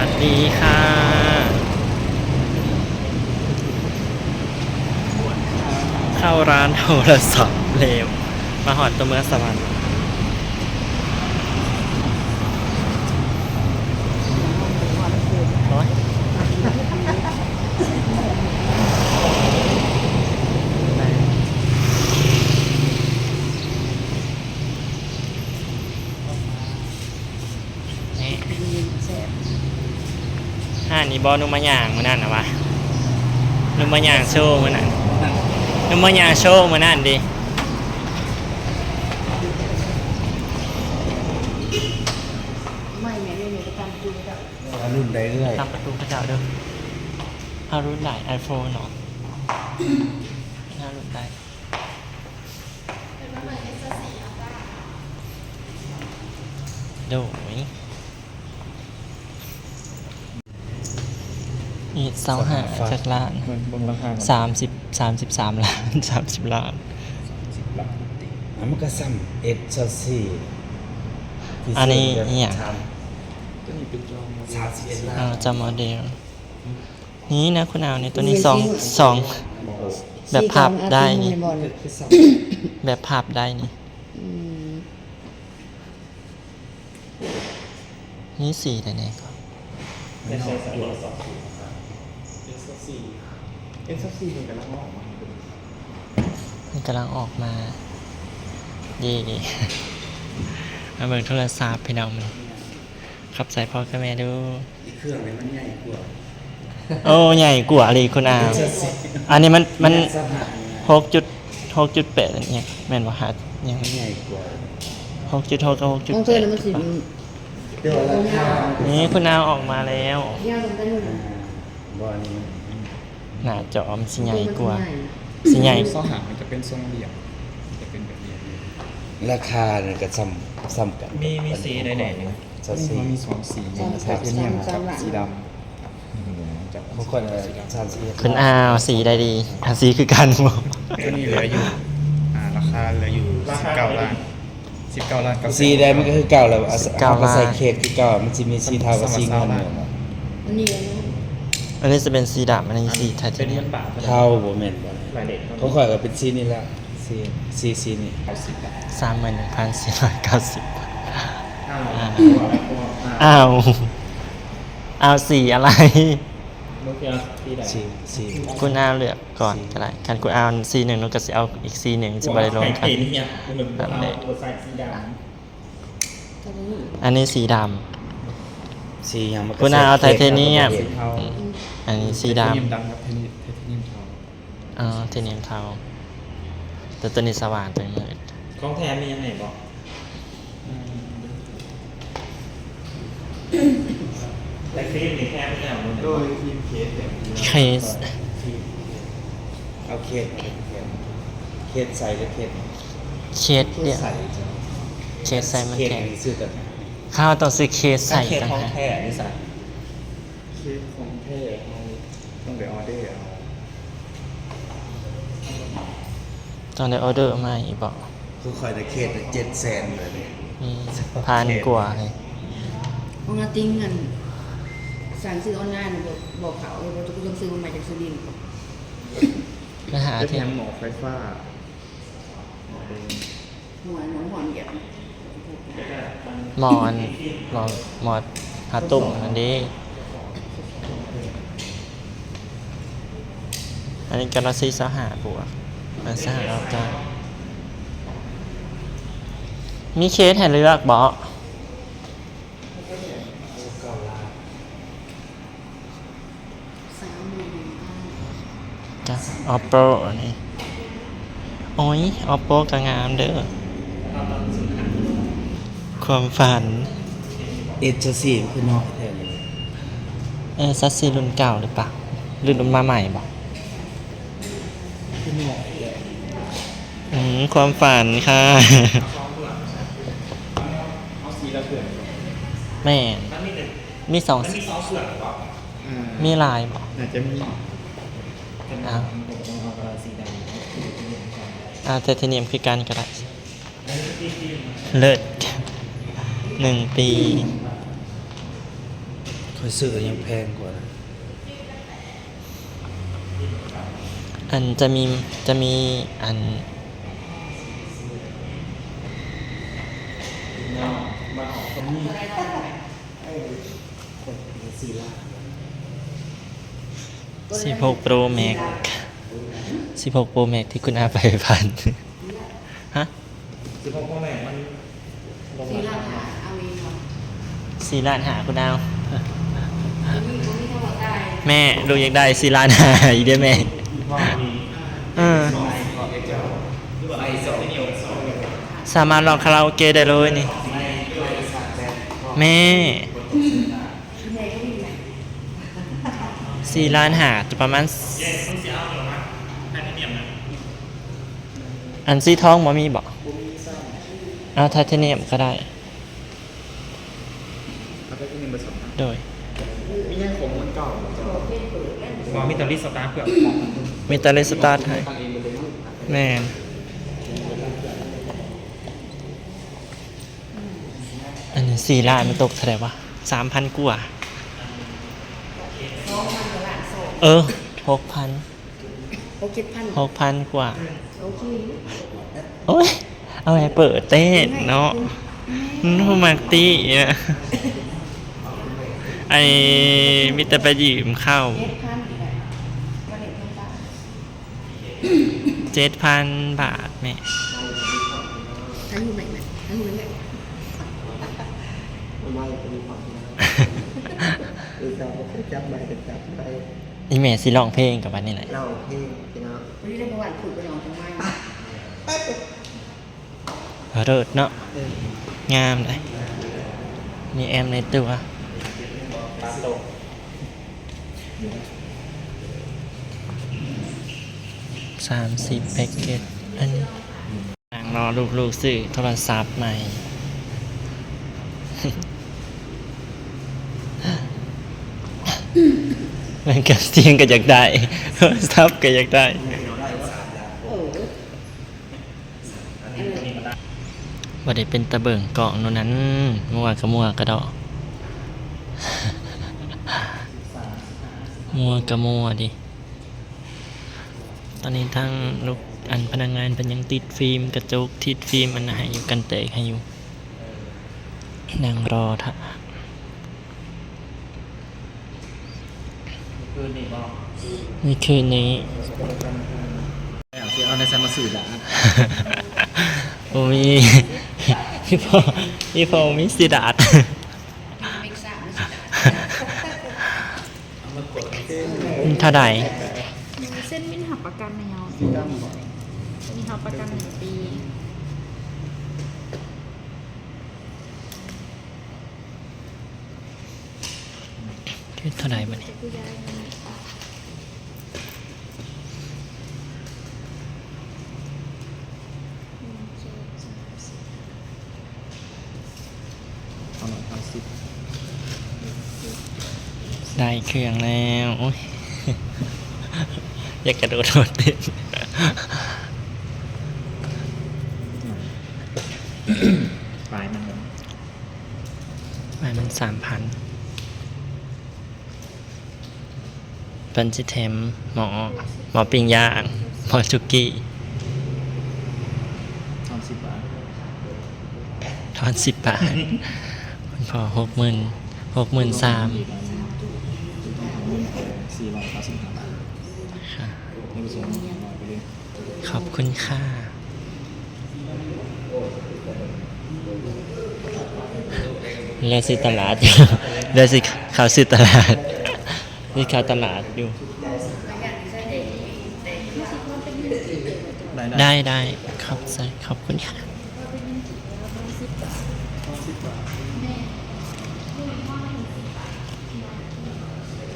สวัสดีค่ะ เข้าร้านโทรศัพท์แล้ว มาฮอดตัวเมืองสวรรค์ โอ๊ย นี่ ຮ້ານນີ້ບໍ່ ໜູມາຍ່າງມື້ນັ້ນນະວະ ໜູມາຍ່າງໂຊມື້ນັ້ນ ໜູມາຍ່າງໂຊມື້ນັ້ນເດ. ເອົາລຸ້ນໃດເອື້ອຍ? ຕາມປະຕູເຂົາເຈົ້າເດີ. ເອົາລຸ້ນໃດ? ໄອໂຟນເນາະ ເອົາລຸ້ນໃດ? ໂດຍ ເອັດຊາວຫ້າ ຊາວຫ້າ ຈັກລ້ານ? ເບິ່ງ ເບິ່ງລາຄາ ສາມສິບ ສາມສິບສາມລ້ານ ສາມສິບລ້ານ ສາມສິບລ້ານຕິ. ອ່າ ມັນກໍສ່ຳເອັດຊາວສີ່ ທີ່ ອັນນີ້ອີ່ຫຍັງ? ສາມ ຕົວນີ້ເປັນຈອ ສາມສິບເອັດລ້ານ ອ່າ ຈອໂມເດລ. ນີ້ນະ ຄຸນອາວນີ້ ຕົວນີ້ ສອງ ສອງ ແບບພັບໄດ້ນີ້ ແບບພັບໄດ້ນີ້. ອືມ ມີສີໃດແດ່? ເອັດຊາວສີ່ ເອັດຊາວສີ່ ເອັດຊາວສີ່ ເພິ່ນກຳລັງອອກມາ ເພິ່ນກຳລັງອອກມາ ເຢ້ ມາເບິ່ງໂທລະສັບພີ່ນ້ອງ ມັນ ຂອບໃຈພໍ່ກັບແມ່ດູ. ອີກເຄື່ອງນີ້ມັນໃຫຍ່ກວ່າ. ໂອ້ ໃຫຍ່ກວ່າອີ່ຫຼີຄຸນອາວ. ອັນນີ້ມັນ ມັນ ແມ່ນສະຫະ ຫົກຈຸດ ຫົກຈຸດແປດ ອັນນີ້ແມ່ນບໍ່? ຫາ ຫຍັງ ມັນໃຫຍ່ກວ່າ ຫົກຈຸດຫົກ ກັບ ຫົກຈຸດແປດ ມັນຊິ ແຕ່ວ່າລາຄາ ນີ້ຄຸນອາວອອກມາແລ້ວ. ອ່າ ບໍ່ ອັນນີ້ມັນ ໜ້າຈໍມັນຊິໃຫຍ່ກວ່າ ມັນຊິໃຫຍ່ ຊິໃຫຍ່ ຊາວຫ້າ ມັນຈະເປັນຊົງລຽບ ຈະເປັນແບບນີ້. ລາຄານີ້ກໍສ່ຳ ສ່ຳກັນ ມີ ມີສີໃດແດ່? ຊາວສີ່ ມີສອງສີ ມີໄທເທນຽມກັບສີດຳ. ຂອງຂ້ອຍ ຊາວສີ່ ເຮັດ ຄຸນອາວ ເອົາສີໃດດີ? ເອົາສີຄືກັນບໍ່? ຕົວນີ້ເຫຼືອຢູ່ ອ່າ ລາຄາເຫຼືອຢູ່ສິບເກົ້າລ້ານ ສິບເກົ້າລ້ານ ສີໃດມັນກໍຄືເກົ່າແຫຼະ ເອົາ ເອົາໃສ່ເຄສຄືເກົ່າ ມັນຊິມີສີເທົາກັບສີເງິນ. ອັນນີ້ ອັນນີ້ຈະເປັນສີດຳ ອັນນີ້ສີໄທເທນຽມ ເທົາບໍ່ແມ່ນບໍ່? ຂອງຂ້ອຍກໍເປັນສີນີ້ລະ ສີ ສີ ສີນີ້ ສາມໝື່ນໜຶ່ງພັນສີ່ຮ້ອຍເກົ້າສິບບາດ. ອ້າວ ອ້າວ ເອົາສີອະໄລ? ເລືອກເອົາສີໃດ? ສີ ສີ ຄຸນອາວເລືອກກ່ອນກໍໄດ້ ຄັນຄຸນອາວສີໜຶ່ງ ໜູກໍຊິເອົາອີກສີໜຶ່ງ ຊິບໍ່ໄດ້ລົງກັນ. ອັນນີ້ສີດຳ ສີຫຍັງ? ຄຸນອາວເອົາໄທເທນຽມ ອັນນີ້ສີດຳ ໄທເທນຽມດຳກັບໄທເທນຽມເທົາ. ອໍ ເທນຽມເທົາ ແຕ່ຕົວນີ້ສະຫວ່າງ ຕົວນີ້ມືດ. ຂອງແຖມມີຫຍັງແດ່ບໍ່? ອືມ ແລະ ຄຣີມນີ້ແຖມອີ່ຫຍັງບໍ່? ໂດຍ ຄຣີມເຄສແຖມ ເຄສ ເອົາເຄສ ເຄສໃສ ຫຼື ເຄສ ເຄສດຽວ ເຄສໃສມັນແຖມ ເຄສໃສມັນແຖມ ເຄສນີ້ຊື້ຕ່າງຫາກ. ເຂົາຕ້ອງຊື້ເຄສໃສຕ່າງຫາກ. ເຄສຂອງແທ້ຢູ່ໃສ? ເຄສຂອງແທ້ເຮົາຕ້ອງໄດ້ອໍເດີເອົາ ຕ້ອງໄດ້ອໍເດີໃໝ່ບໍ? ຄືຂ້ອຍໄດ້ເຄສເຈັດແສນເລີຍນີ້ ອືມ ພັນກວ່າເລີຍ. ຂອງອາຕິງນັ້ນ ສັ່ງຊື້ອອນລາຍນະ ບໍ່ ບໍ່ເຂົ້າ ເອີ ບໍ່ ຈະຕ້ອງຊື້ມາໃໝ່ ຈາກສຸລິນ ໄປຫາ ເຮັດຫຍັງ ໝໍ້ໄຟຟ້າ ໝໍ້ເດີ. ໝໍ້ ໝໍ້ຫອນຫຍັງ? ໝໍ້ອັນ ໝໍ້ ໝໍ້ຫາຕຸ້ມຫັ້ນເດ້ ອັນນີ້ກາແລັກຊີຊາວຫ້າບວກ ເອີ ຊາວຫ້າອອກຈາກ ມີເຄສໃຫ້ເລືອກບໍ? ສາມໝື່ນໜຶ່ງພັນ ກະ Oppo ອັນນີ້ ໂອ້ຍ Oppo ກະງາມເດີ ຄວາມຝັນ. ເອັດຊາວສີ່ ມັນຄືນ້ອຍແທ້ນີ້ ເອີ ຊາວສີ່ ລຸ້ນເກົ່າຫຼືເປົ່າ ຫຼືລຸ້ນມາໃໝ່ບໍ? ຄືນ້ອຍແທ້ ອືມ ຄວາມຝັນຄ່ະ ເອົາສີລະເຄື່ອງ ແມ່ນ ມັນມີແຕ່ ມີສອງ ມັນມີສອງເຄື່ອງບໍ? ອ່າ ມີຫຼາຍບໍ? ໜ້າຈະມີ ອ່າ ອ່າ ໄທເທນຽມຄືກັນກໍໄດ້ ເລີດ ໜຶ່ງປີ. ຂ້ອຍຊື້ຍັງແພງກວ່ານະ. ອັນຈະມີ ຈະມີອັນ ສິບຫົກໂປຣແມັກ ສິບຫົກໂປຣແມັກທີ່ຄຸນອາໄປຜ່ານ ຮະ? ສິບຫົກໂປຣແມັກມັນລົງ ສີ່ລ້ານຫ້າ ເອົາອີກບໍ່? ສີ່ລ້ານຫ້າ ຄຸນອາວ ບໍ່ມີ ບໍ່ມີເທົ່າວ່າຕາຍ. ແມ່ ລູກຢາກໄດ້ສີ່ລ້ານຫ້າອີກເດ້ແມ່. ເອີ ສາມາດຮ້ອງຄາຣາໂອເກະໄດ້ເລີຍນີ້ແມ່. ສີ່ລ້ານຫ້າ ຈະປະມານ ອັນສີທອງບໍ່ມີບໍ? ເອົາໄທເທນຽມກໍໄດ້. ເອົາໄທເທນຽມໄປສອງ ໂດຍ. ມີຫຍັງຂອງມັນເກົ່າບໍ່? ບໍ່ ມີແຕ່ຣີສະຕາດເຄື່ອງ ມີແຕ່ຣີສະຕາດໃຫ້. ແມ່ນ. ອັນສີ່ລ້ານມັນຕົກເທົ່າໃດວະ? ສາມພັນກວ່າ. ເອີ ຫົກພັນ ຫົກເຈັດພັນ ຫົກພັນກວ່າ. ໂອເຄ. ໂອ້ຍ ເອົາໃຫ້ເປີດເຕັ້ນເນາະ. ແມ່ນ ມັນບໍ່ມັກຕິ ໄອ້ ມີແຕ່ໄປຢືມເຂົາ. ເຈັດພັນ ເຈັດພັນບາດແມ່. ຖ່າຍຮູບໄວ້ ຖ່າຍຮູບໄວ້. ອີ່ແມ່ຊິຮ້ອງເພງກັບບັດນີ້ແຫຼະ. ຮ້ອງເພງພີ່ນ້ອງ. ເລີດເນາະ. ເອີ ງາມເດ້ ມີແອມໃນຕົວ. ສາມສິບແພັກເກັດ ອັນນີ້ ນັ່ງລໍລູກ ລູກຊື້ໂທລະສັບໃໝ່. ແມ່ນ ກະສຽງກະຢາກໄດ້ ໂທລະສັບກະຢາກໄດ້. ບໍ່ໄດ້ເປັນຕາເບິ່ງກ້ອງໂນນນັ້ນ ມົວກະມົວກະເດາະ ມົວກະມົວເດ. ຕອນນີ້ທາງລູກ ອັນພະນັກງານເພິ່ນຍັງຕິດຟີມກະຈົກ ຕິດຟີມອັນນັ້ນໃຫ້ຢູ່ ກັນແຕກໃຫ້ຢູ່ ນັ່ງລໍຖ້າ. ມື້ຄືນນີ້ບໍ? ມື້ຄືນນີ້. ຊິເອົາແນວໃສມາຊື້ດາດ? ບໍ່ມີ. ອີ່ພໍ່ ອີ່ພໍ່ມີຊື້ດາດ. ເທົ່າໃດ? ເຊັນມິນຮັບປະກັນໃຫ້ເຮົາ ມີຮັບປະກັນໜຶ່ງປີ. ເຮັດເທົ່າໃດບັດນີ້? ເອົາໜ້ອຍ ເອົາສິບ. ໄດ້ເຄື່ອງແລ້ວ. ໂອ້ຍ ຢາກກະໂດດໂລດເຕັ້ນ. ປາຍມັນ ປາຍມັນສາມພັນ. ເພິ່ນຊິແຖມໝໍ້ ໝໍ້ປີ້ງຍ່າງ ໝໍ້ສຸກີ້. ທອນສິບບາດ ທອນສິບບາດ. ເພິ່ນພໍ ຫົກໝື່ນ ຫົກໝື່ນສາມ. ສີ່ຮ້ອຍເກົ້າສິບຫ້າບາດ. ຄ່ະ. ຍັງບໍ່ສົ່ງ ຮ້ອຍໄປເລີຍ. ຂອບຄຸນຄ່ະ. ເຫຼືອຊື້ຕະຫຼາດຢູ່ ເຫຼືອຊິເຂົ້າຊື້ຕະຫຼາດ ຊິເຂົ້າຕະຫຼາດຢູ່. ໄດ້ ໄດ້ ຂອບໃຈ ຂອບຄຸນຄ່ະ.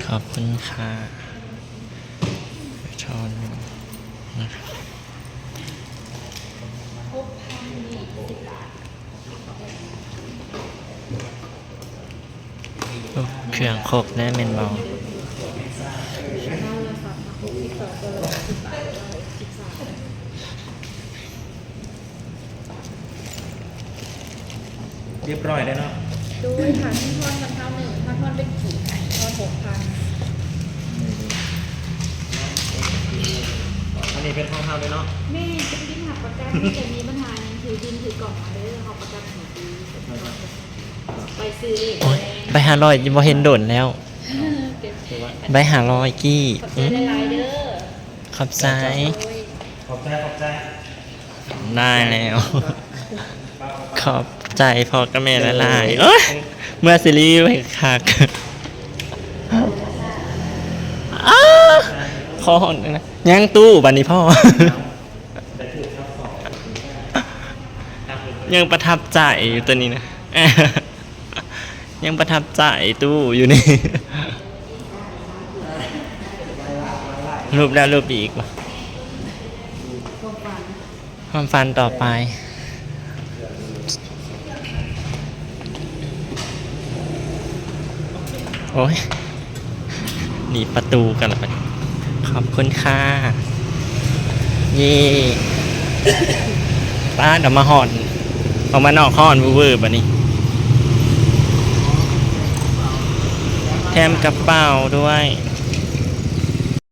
ຂອບຄຸນຄ່ະ. ທອນນະ. ໂອ້ ເຄື່ອງຄົບແດ່ແມ່ນບໍ່? ຮຽບຮ້ອຍແລ້ວເນາະ. ໂດຍ ຖ້າຊິທອນນຳເຮົານີ້ ຖ້າທອນເປັນກີບ ເປັນຂອງເຮົາເດ້ເນາະ. ແມ່ນ ເປັນບິນຮັບປະກັນ ມີແຕ່ມີບັນຫາຫຍັງຖືບິນຖືກ່ອງມາເດີ ເຮົາປະກັນໃຫ້ຟຣີ. ໄປຊື້ເອງ ໂອ້ຍ ແລ້ວ ໃບຫ້າຮ້ອຍບໍ່ເຫັນດົນແລ້ວ. ເອີ ເກັບ ໃບຫ້າຮ້ອຍກີບ. ຂອບໃຈຫຼາຍໆເດີ. ຂອບໃຈ ໂອ້ຍ ຂອບໃຈ ຂອບໃຈ. ໄດ້ແລ້ວ ຂອບໃຈພໍ່ກັບແມ່ຫຼາຍໆ. ເອີຍ ເມື່ອຊິຣີວິວໃຫ້ຄັກ. ອ້າ ຂໍຮ້ອນນະ ຍັງຕູ້ບັດນີ້ພໍ່ ຍັງປະທັບໃຈຢູ່ຕົວນີ້ນະ ຍັງປະທັບໃຈຕູ້ຢູ່ນີ້. ຮູບແລ້ວຮູບອີກບໍ່? ຄວາມຝັນຕໍ່ໄປ. ໂອ້ຍ ໜີບປະຕູກັນລະບັດ. ຂອບຄຸນຄ່ະ. ເຢ້ ປ້າດ ອອກມາຮ້ອນ ອອກມານອກຮ້ອນເວີໆບັດນີ້. ແຖມກະເປົາດ້ວຍ.